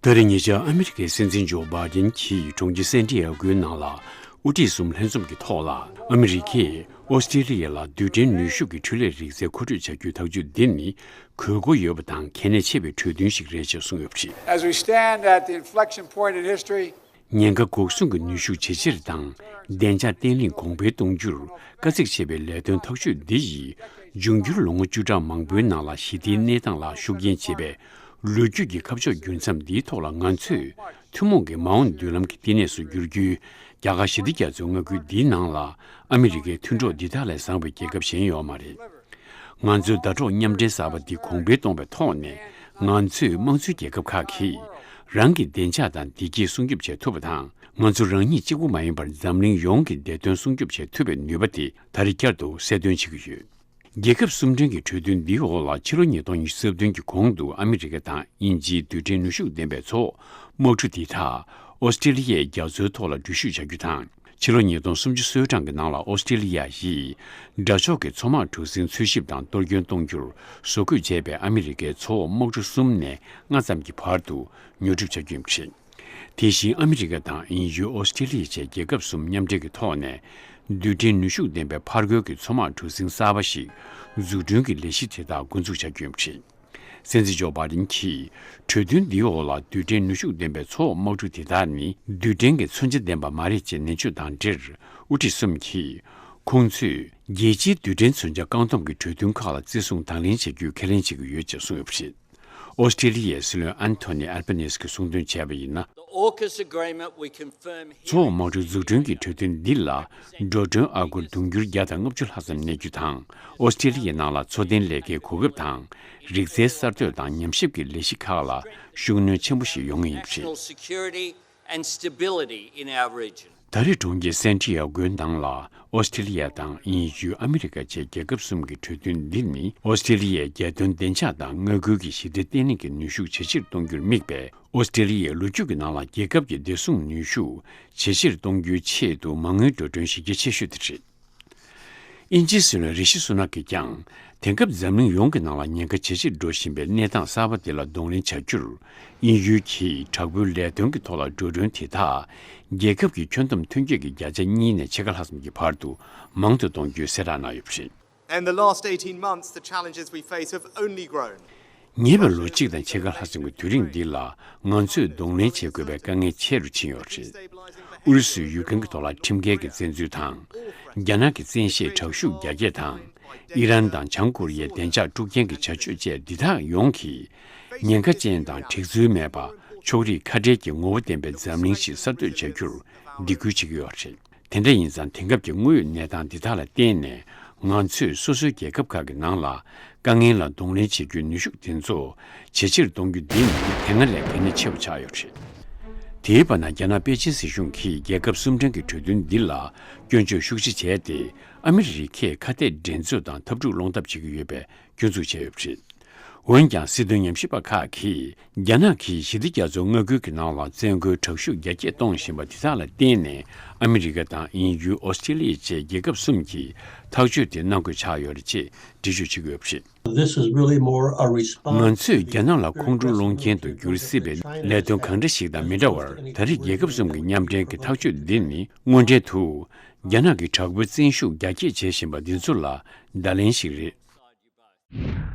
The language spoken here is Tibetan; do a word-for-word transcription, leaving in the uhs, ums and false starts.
ད་རེས་ཉེ་ཆར་ཨ་མི་རི་ཀའི་སྲིད་འཛིན་ཇོ་བྷའི་ཌེན་གྱིས་གྲོང་ཁྱེར་སན་ཏི་ཡ་གོའི་ནང་ལ་དབུ་ཁྲིད་གསུམ་ལྷན་འཛོམས་ཀྱི་ཐོག་ལ། ཨ་མི་རི་ཀས་ཨོ་སི་ཀྲེ་ལི་ཡ་ལ་རྡུལ་ཕྲན་ནུས་ཤུགས་ཀྱི་འཕྲུལ་ལས་རིག་རྩལ་མཁོ་སྤྲོད་བྱ་རྒྱུའི་ཐག་གཅོད་འདི་ནི་དགོས་མཁོ་ཡོད་པ་དང་གལ་གནད་ཆེ་བའི་གྲོས་མཐུན་ཞིག་རེད་ཅེས་གསུངས་ཡོད་པ་རེད། As we stand at the inflection point in history, ཉེན་ཁ་འགོག་སྲུང་གི་ནུས་ཤུགས་ཇེ་ཆེར་དང་བདེ་འཇགས་བརྟན་ལྷིང་གོང་འཕེལ་གཏོང་རྒྱུར་དཀའ་ཚེགས་ཆེ་བའི་ལས་དོན་ཐག་གཅོད་འདི་ཡིས་འབྱུང་འགྱུར་ལོ་ངོ་བཅུ་ཕྲག་མང་པོའི་ནང་ལ་ཞི་བདེའི་གནས་སྟངས་ལ་ཤུགས་རྐྱེན་བྱེད་པའི་ལོ་རྒྱུས་ཀྱི་ཁ་ཕྱོགས་འགྱུར་མཚམས་འདིའི་ཐོག་ལ་ང་ཚོས་ཐུན་མོང་གི་མ་འོངས་མདུན་ལམ་གྱི་བསྟི་གནས་སུ་འགྱུར་རྒྱུའི་རྒྱ་གར་ཞི་བདེ་རྒྱ་མཚོའི་མངའ་ཁུལ་འདིའི་ནང་ལ་ཨ་མི་རི་ཀའི་མཐུན་གྲོགས་འདི་དག་ལས་བཟང་བའི་རྒྱལ་ཁབ་གཞན་ཡོད་མ་རེད། ང་ཚོའི་ཟླ་གྲོགས་མཉམ་འབྲེལ་གསར་པ་འདི་གོང་འཕེལ་གཏོང་བའི་ཐོག་ནས་ང་ཚོས་དམངས་གཙོའི་རྒྱལ་ཁབ་ཁག་གིས་རང་གི་བདེ་འཇགས་དང་བདེ་སྐྱིད་སྲུང་སྐྱོབ་བྱེད་ཐུབ་པ་དང་། ང་ཚོ་རང་ཉིད་གཅིག་པུ་མ་ཡིན་པར་འཛམ་གླིང་ཡོངས་ཀྱི་བདེ་དོན་སྲུང་སྐྱོབ་བྱེད་ཐུབ་པའི་ནུས་པ་དེ་ད་རེས་བསྐྱར་དུ་གསལ་སྟོན་བྱེད་ཀྱི་ཡོད། རྒྱལ་ཁབ་གསུམ་ལྡན་གྱི་གྲོས་མཐུན་འདིའི་འོག་ལ་ཕྱི་ལོ་ཉིས་སྟོང་ཉི་ཤུ་རྩ་བདུན་གྱི་གོང་དུ་ཨ་མི་རི་ཀ་དང་དབྱིན་ཇིའི་རྡུལ་ཕྲན་ནུས་ཤུགས་ལྡན་པའི་མཚོ་འོག་དམག་གྲུ་འདི་དག་ཨོ་སི་ཀྲི་ལི་ཡའི་རྒྱ་མཚོའི་ཐོག་ལ་འགྲུལ་བཞུད་བྱ་རྒྱུ་དང་། ཕྱི་ལོ་ཉིས་སྟོང་སུམ་ཅུ་སོ་གྲངས་ཀྱི་ནང་ལ་ཨོ་སི་ཀྲི་ལི་ཡ་ཡིས་དགྲ་ཕྱོགས་ཀྱི་མཚོ་དམག་གྲུ་གཟིངས་འཚོལ་ཞིབ་དང་གཏོར་སྐྱོན་གཏོང་རྒྱུར་བཟོ་བཀོད་བྱས་པའི་ཨ་མི་རི་ཀའི་མཚོ་འོག་དམག་གྲུ་གསུམ་ནས་ལྔ་ཙམ་གྱི་བར་དུ་ཉོ་སྒྲུབ་བྱ་རྒྱུ་ཡིན་པ་རེད། དེ་བཞིན་ཨ་མི་རི་ཀ་དང་དབྱིན་ཡུལ་ཨོ་སི་ཀྲི་ལི་ཡ་བཅས་རྒྱལ་ཁབ་གསུམ་མཉམ་འབྲེལ་གྱི་ཐོག་ནས་རྡུལ་ཕྲན་ནུས་ཤུགས་ལྡན་པའི་ཕར་རྒོལ་གྱི་མཚོ་དམག་གྲུ་གཟིངས་གསར་པ་ཞིག་འཛུགས་སྐྲུན་གྱི་ལས་གཞི་དེ་དག་འགོ་འཛུགས་བྱ་རྒྱུ་ཡིན་པ་རེད། སྲིད་འཛིན་ཇོ་བྷའི་ཌེན་གྱིས་གྲོས་མཐུན་འདིའི་འོག་ལ་རྡུལ་ཕྲན་ནུས་ཤུགས་ལྡན་པའི་མཚོ་འོག་དམག་གྲུ་དེ་དག་ནི་རྡུལ་ཕྲན་གྱི་མཚོན་ཆ་ལྡན་པ་མ་རེད་ཅེས་ནན་བརྗོད་དང་འབྲེལ། དབུ་ཁྲིད་གསུམ་གྱིས་ཁོང་ཚོས་རྒྱལ་སྤྱིའི་རྡུལ་ཕྲན་མཚོན་ཆ་བཀག་སྡོམ་གྱི་གྲོས་མཐུན་ཁག་ལ་བརྩི་སྲུང་དང་ལེན་བྱ་རྒྱུའི་ཁས་ལེན་བྱེད་ཀྱི་ཡོད་ཅེས་གསུངས་ཡོད་པ་རེད། ཨོ་སི་ཀྲི་ལི་ཡའི་སྲིད་བློན་ཨན་ཐོ་ནི་ཨལ་པ་ནེ་སི་ཀྱིས་གསུངས་དོན་བྱས་པ་ཡིན་ན། The AUKUS agreement we confirm here མཚོ་འོག་དམག་གྲུ་འཛུགས་སྐྲུན་གྱི་གྲོས་མཐུན་འདི་ལ་འགྲོ་གྲོན་ཨ་སྒོར་དུང་ཕྱུར་བརྒྱ་དང་ལྔ་བཅུ་ལྷག་ཙམ་གནས་རྒྱུ་དང་། ཨོ་སི་ཀྲི་ལི་ཡའི་ནང་ལ་འཚོ་རྟེན་ལས་ཀའི་གོ་སྐབས་དང་། རིག་རྩལ་གསར་གཏོད་དང་ཉམས་ཞིབ་ཀྱི་ལས་གཞི་ཁག་ལ་ཤུགས་སྣོན་ཆེན་པོ་ཞིག་ཡོང་ངེས་ཡིན་པ་རེད། National security and stability in our region. ད་རེས་གྲོང་ཁྱེར་སན་ཏི་ཡ་གོའི་ནང་ལ་ཨོ་སི་ཀྲི་ལི་ཡ་དང་དབྱིན་ཡུལ་ཨ་མི་རི་ཀ་བཅས་རྒྱལ་ཁབ་གསུམ་གྱི་གྲོས་མཐུན་འདི་ནི་ཨོ་སི་ཀྲི་ལི་ཡའི་རྒྱལ་དོན་བདེ་འཇགས་དང་མངའ་ཁུལ་གྱི་ཞི་བདེ་བརྟན་ལྷིང་གི་ནུས་ཤུགས་ཇེ་ཆེར་གཏོང་རྒྱུར་དམིགས་པའི་ཨོ་སི་ཀྲི་ལི་ཡའི་ལོ་རྒྱུས་ཀྱི་ནང་ལ་རྒྱལ་ཁབ་ཀྱི་བདེ་སྲུང་ནུས་ཤུགས་ཇེ་ཆེར་གཏོང་རྒྱུའི་ཆེད་དུ་མ་དངུལ་འགྲོ་གྲོན་གཞི་རྒྱ་ཆེ་ཤོས་དེ་རེད། དབྱིན་ཇིའི་སྲིད་བློན་རི་ཤི་སུ་ནག་གིས་ཀྱང་དེང་སྐབས་འཛམ་གླིང་ཡོངས་ཀྱི་ནང་ལ་ཉེན་ཁ་ཇེ་ཆེར་འགྲོ་བཞིན་པའི་གནས་སྟངས་གསར་པ་དེ་ལ་གདོང་ལེན་བྱ་རྒྱུར་དབྱིན་ཡུལ་གྱིས་དྲག་པོའི་ལས་དོན་གྱི་ཐོག་ལ་འགྲོ་གྲོན་དེ་དག་རྒྱལ་ཁབ་ཀྱི་ཁྱོན་བསྡོམས་ཐོན་སྐྱེད་ཀྱི་བརྒྱ་ཆ་གཉིས་ནས་ཕྱེད་ཀ་ལྷག་ཙམ་གྱི་བར་དུ་མང་དུ་གཏོང་རྒྱུའི་གསལ་བསྒྲགས་གནང་ཡོད་པ་རེད། In the last eighteen months, the challenges we face have only grown. ཉེ་བའི་ལོ་གཅིག་དང་ཕྱེད་ཀ་ལྷག་ཙམ་གྱི་དུས་རིང་འདི་ལ་ང་ཚོས་གདོང་ལེན་བྱེད་དགོས་པའི་དཀའ་ངལ་ཆེ་རུ་ཕྱིན་ཡོད་རེད། ཨུ་རུ་སུས་ཡུཀ་རེན་གྱི་ཐོག་ལ་ཁྲིམས་འགལ་གྱི་བཙན་འཛུལ་དང་། རྒྱ་ནག་གི་བཙན་ཤེད་དྲག་ཤུགས་རྒྱ་སྐྱེད་དང་། ཨི་རན་དང་བྱང་ཀོ་རི་ཡའི་བདེ་འཇགས་དཀྲུག་རྐྱེན་གྱི་བྱ་སྤྱོད་བཅས་འདི་དག་ཡོངས་ཀྱིས་ཉེན་ཁ་ཅན་དང་གྲོས་ཚུལ་མེད་པ་ཕྱོགས་རིས་ཁ་བྲལ་གྱི་ངོ་བོ་ལྡན་པའི་འཛམ་གླིང་ཞིག་གསར་གཏོད་བྱ་རྒྱུར་སྡིགས་སྐུལ་བྱེད་ཀྱི་ཡོད་རེད། དེ་འདྲ་ཡིན་ཙང་དེང་སྐབས་ཀྱི་དངོས་ཡོད་གནས་སྟངས་འདི་དག་ལ་བརྟེན་ནས་ང་ཚོས་སོ་སོའི་རྒྱལ་ཁབ་ཁག་གི་ནང་ལ་དཀའ་ངལ་ལ་གདོང་ལེན་བྱེད་རྒྱུའི་ནུས་ཤུགས་དེ་ཚོ་ཇེ་ཆེར་གཏོང་རྒྱུ་འདི་ནི་དེ་སྔ་ལས་གལ་གནད་ཆེ་བ་ཆགས་ཡོད་རེད། དེའི་བར་ན་རྒྱ་ནག་པེ་ཅིན་སྲིད་གཞུང་གིས་རྒྱལ་ཁབ་གསུམ་ཕྲན་གྱི་གྲོས་མཐུན་འདི་ལ་སྐྱོན་བརྗོད་ཤུགས་ཆེ་བྱས་ཏེ་ཨ་མི་རི་ཀས་ཁ་གཏད་འགྲན་རྩོད་དང་འཐབ་འཁྲུག་སློང་ཐབས་བྱེད་ཀྱི་ཡོད་པའི་སྐྱོན་འཛུགས་བྱས་ཡོད་པ་རེད། འོན་ཀྱང་སྲིད་དོན་ཉམས་ཞིབ་པ་ཁག་གིས་རྒྱ་ནག་གིས་ཞི་བདེ་རྒྱ་མཚོ་མངའ་ཁུལ་གྱི་ནང་ལ་བཙན་རྒོལ་དྲག་ཤུགས་རྒྱ་སྐྱེད་གཏོང་བཞིན་པ་དེ་དག་ལ་བརྟེན་ནས་ཨ་མི་རི་ཀ་དང་དབྱིན་ཡུལ་ཨོ་སི་ཀྲི་ལི་ཡ་བཅས་རྒྱལ་ཁབ་གསུམ་གྱིས་ཐག་གཅོད་དེ་གནང་དགོས་ཆགས་ཡོད་རེད་ཅེས་འགྲེལ་བརྗོད་བྱེད་ཀྱི་ཡོད་པ་རེད། This is really more a response. ང་ཚོས་རྒྱ་ནག་ལ་ཁོང་ཁྲོ་སློང་མཁན་དུ་འགྱུར་སྲིད་པའི་ལས་དོན་གང་འདྲ་ཞིག་དང་མི་འདྲ་བར། ད་རེས་རྒྱལ་ཁབ་གསུམ་གྱི་མཉམ་འབྲེལ་གྱི་ཐག་གཅོད་འདི་ནི་དངོས་འབྲེལ་དུ་རྒྱ་ནག་གི་དྲག་པོའི་བཙན་ཤུགས་རྒྱ་སྐྱེད་བྱེད་བཞིན་པ་འདི་ཚོ་ལ་བརྡ་ལན་ཞིག་རེད།